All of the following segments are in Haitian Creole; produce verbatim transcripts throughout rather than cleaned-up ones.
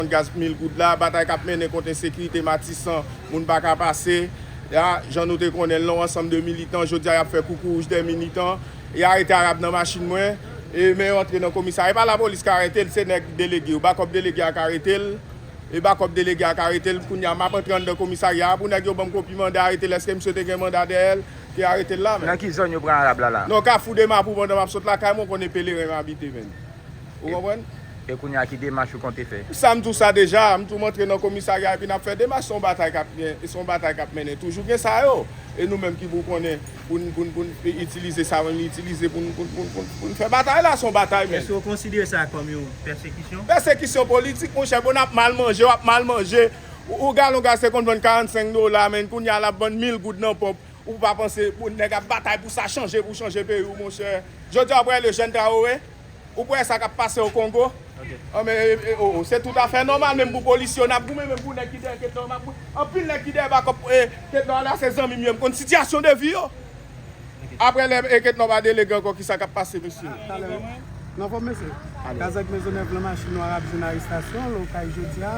Gaz mil goud la, batay k ap mennen kont ensekirite Matisan, moun pa ka pase. Ya, jan nou te konnen l, yon ansanm de militan, jodi a y ap fè koukouwouj dè militan. Y arete Arab nan machin mwen, e men yo antre nan komisarya. E pa lapolis ka arete l, se nèg delege yo, bakòp delege a ka arete l. E bakòp delege a ka arete l. Kounye a, m ap antre anndan komisarya a pou nèg yo ban m kopi manda arete l. Èske misye te gen manda dèyè l ki arete l la menm? Nan ki zòn yo pran Arab la la? Nan Kafou Demapou, pandan m ap sot lakay mwen, w konnen Peleren m abite menm. Ou konprann? E kounye a, ki demach ou konte fè? Sa m di w sa deja, m tou m antre nan komisarya epi n ap fè demach, se yon batay k ap gen, se yon batay k ap mennen. Toujou gen sa yo. E nou menm ki pou konnen, pou n, pou n, pou n itilize sa menm, itilize pou n, pou n, pou n, pou n, pou n fè batay la, se yon batay menm. Èske w konsidere sa kòm yon pèsekisyon? Pèsekisyon politik, monchè, bon, n ap mal manje, w ap mal manje. Ou, ou galon gaz te konn vann karannsenk dola, menm kounye a l ap vann mil goud nan ponp. Ou pa panse, bon, nèg ap batay pou sa chanje, pou chanje peyi w, monchè. Jodi a, w ap wè Lejèn Traoré, ou p wè sa k ap pase o Kongo? Anben, e, e, o, o, se toutafè nòmal, menm pou polisye yo, n ap goumen, menm pou nèg ki dèyè Ketnò, m ap goumen. Anpil nèg ki dèyè bakòp, e, Ketnò la, se zanmi m yo, m konn sitiyasyon de vi yo. Apre lè, e, Ketnò pa delege ankò, kisa k ap pase, mesye? Talè, n anfòm, mesye. Kazèk Mezonèv lan, machin nou, Arab jwenn arestasyon, l okay jodi a.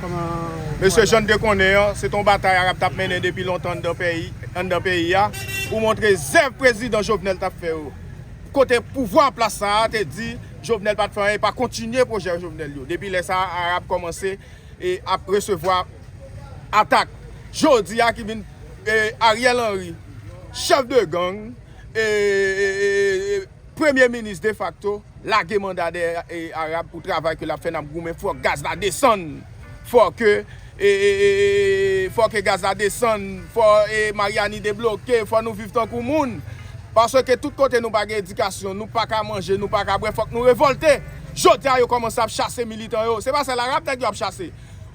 Kòman? Mesye, jan n te konnen an, se t on batay Arab t ap mennen depi lontan anndan peyi, anndan peyi a, pou montre zèv prezidan Jovenel t ap fè yo. Kote pouvwa an plas sa a te di Jovenel pa t fè anyen, pa kontinye pwojè Jovenel yo. Depi lè sa a, Arab kòmanse, e, ap resevwa atak. Jodi a ki vin, e, Ariel Henry, chèf de gang, e, e, e, e, premye minis defakto, lage manda dèyè, e, Arab pou travay ke l ap fè, n ap goumen, fòk gaz la desann. Fò ke, e, e, e, e, fò ke gaz la desann, fò, e, Maryani debloke, fò nou viv tankou moun. Paske tout kote nou pa gen edikasyon, nou pa ka manje, nou pa ka bwè, fòk nou revòlte. Jodi a, yo kòmanse ap chase militan yo. Se pa sèl Arab nèg yo ap chase.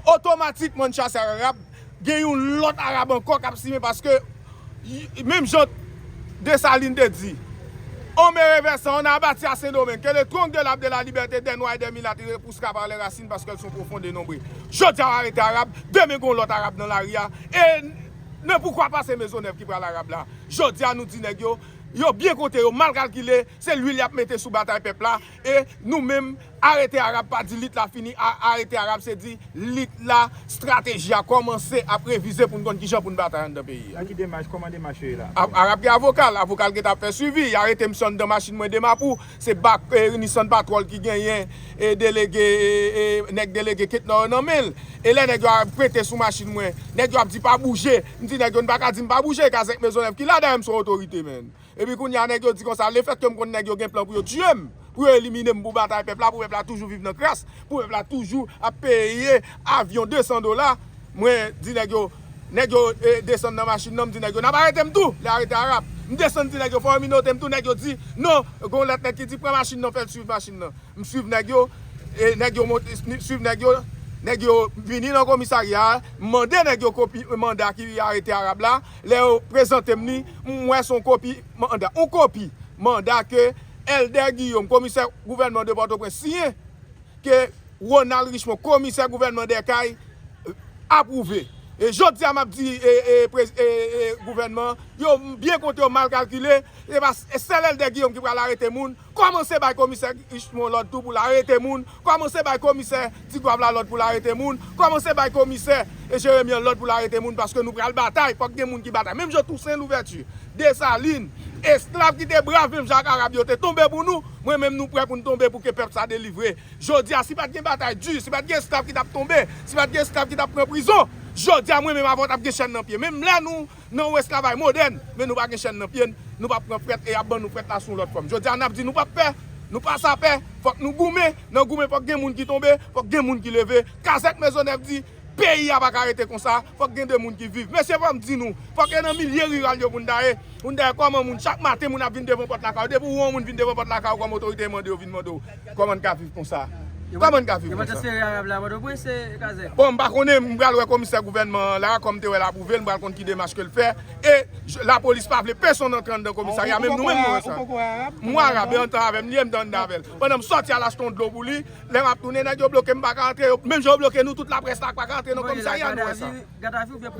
Otomatikman, n chase Arab, gen yon lòt Arab ankò k ap simen paske, y- menm jan Desalin te di, on me reversant, on a bâti à Saint-Domingue, que le trône de l'arbre de la liberté des Noirs et des Mulâtres repoussera par les racines parce qu'elles sont profondes et nombreuses. Jodi a, w arete Arab, demen gen yon lòt Arab nan lari a. E nan poukwa pa se Mezonèv ki pral Arab la? Jodi a, nou di nèg yo, yo byen konte, yo mal kalkile, se lwil y ap mete sou batay pèp la. E nou menm, arete Arab pa di lit la fini, a- arete Arab se di lit la, estrateji a kòmanse ap revize pou n konn kijan pou n batay anndan peyi a. Nan ki demach, kòman demach yo ye la? A- Arab gen avoka l, avoka l gentan ap fè swivi, y arete misye anndan machin mwen Demapou, se bak, e, Nissan Patrol ki genyen, e, delege, e, e, nèg delege Ketnò yo nan men l. E lè nèg yo ap pete sou machin mwen, nèg yo ap di pa bouje, m di nèg yo n pa ka di m pa bouje, kazèk Mezonèv ki la, dayè m se yon otorite, menn. Epi kounye a, nèg yo di konsa, lefètke m konn nèg yo gen plan pou yo tiye m, pou yo elimine m, pou batay pèp la, pou pèp la toujou viv nan kras, pou pèp la toujou ap peye avyon de san dola, mwen di nèg yo, nèg yo, e, desann nan machin nan, m di nèg yo, n ap arete m tou, lè arete Arab. M desann di nèg yo, fò yo minote m tou, nèg yo di, non, gen yon lòt nèg ki di, pran machin nan, fè l swiv machin nan. M swiv nèg yo, e nèg yo monte, m swiv nèg yo, nèg yo vini nan komisarya a, m mande nèg yo kopi manda ki arete Arab la, lè yo prezante m li, m wè se yon kopi manda, yon kopi manda ke Elder Guillaume, komisè gouvènman de Pòtoprens, siyen, ke Ronald Richemond, komisè gouvènman Dèkay, apwouve. E jodi a, m ap di, e, e, prez- e, e, gouvènman, yo byen konte, yo mal kalkile, se pa s- sèl Elder Guillaume ki pral arete moun. Kòmanse bay komisè Richemond lòd tou pou l arete moun. Kòmanse bay komisè Tigwav la lòd pou l arete moun. Kòmanse bay komisè, e, Jeremi an lòd pou l arete moun, paske nou pral batay. Fòk gen moun ki batay. Menm jan Toussaint Louverture, Desalin, esklav ki te brav menm jan ak Arab yo te tonbe pou nou, mwen menm nou prè pou n tonbe pou ke pèp sa delivre. Jodi a, si pa t gen batay di, si pa t gen esklav ki t ap tonbe, si pa t gen esklav ki t ap pran prizon, jodi a, mwen menm avè w t ap gen chèn nan pye. Menm lè nou nan yon esklavaj modèn, men nou pa gen chèn nan pye n, nou p ap pran frèt e y ap ban nou frèt la sou yon lòt fòm. Jodi a, n ap di nou p ap pè, nou pa sa pè, fòk nou goumen, nan goumen fòk gen moun ki tonbe, fòk gen moun ki leve. Kazèk Mezonèv di, peyi a pa ka rete konsa, fòk gen de moun ki viv. Mesye, fò m di nou, fòk e nan milye riral yo pou n ta ye. Pou n ta ye, kòman moun, chak maten moun ap vin devan pòt lakay ou, depi w wè yon moun vin devan pòt lakay ou kòm otorite, yo mande yo vin mande w, kòman n ka viv konsa? Kòman n ka viv konsa? Yo pa transfere Arab la Pòtoprens, se Kazèk. Bon, m pa konnen, m pral wè komisè gouvènman an la, kòm m te wè l apwouve l, m pral konn ki demach ke l fè. E j- lapolis pa vle pèsonn antre anndan komisarya, menm nou menm nou wè sa. M Arab, e antan avè m, li e m te anndan avè l. Pandan m sòti al achte yon dlo pou li, lè m ap tounen, nèg yo bloke m, m pa ka antre, yo, menm jan yo bloke nou, tout laprès la pa ka antre nan komisarya, nou wè sa.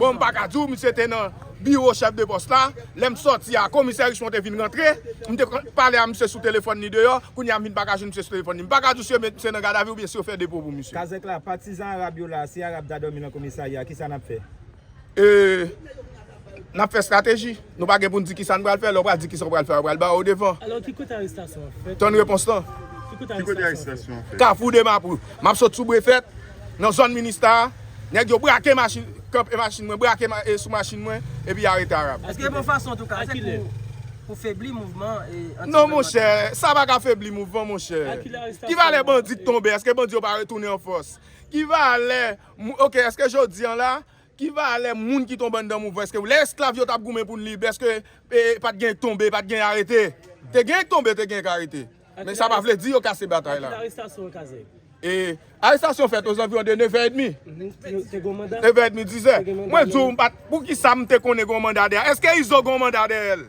Bon, m pa ka di w, misye te nan biwo chèf de pòs la, lè m sòti a, komisè Richemond te vin rantre, m te pale a misye sou telefòn li deyò, kounye a m vin pa ka jwenn misye sou telefòn li. M pa ka di w si yo met misye nan gadavi oubyen si yo fè depo pou misye. Kazèk la, patizan arab yo la, si arab ta dòmi nan komisarya, kisa n ap fè? E, n ap fè estrateji. Nou pa gen pou n di kisa n pral fè. Lè w pral di kisa w pral fè, yo pral ba w devan. Alò, ki kote arestasyon an fèt? Tann repons lan. Ki kote arestasyon an fèt? Kafou de Mapou. M ap sot sou Brefèt, nan zòn Minista a. Nèg yo brake machin, kanpe machin mwen, brake ma- e sou machin mwen, epi arete arab. Èske bon fason, antouka, se pou, pou febli mouvman e anti- Non, monchè, sa pa ka febli mouvman, monchè. Ki valè bandi k tonbe? Èske bandi yo pa retounen an fòs? Ki valè, mou- ok, èske jodi an la, ki valè moun ki tonbe anndan mouvman? Èske lè esklav yo t ap goumen pou n lib, èske e, pa t gen tonbe, pa t gen arete? Te gen tonbe, te gen arete. Men sa pa vle di yo kase batay la. Arestasyon, Kazèk? E arestasyon fèt ozanviwon de nevè edmi. Te gen manda? Nevè edmi, dizè. Mwen di w, m pa t- poukisa m te konnen gen manda dèyè? Èske Izo gen manda dèyè l?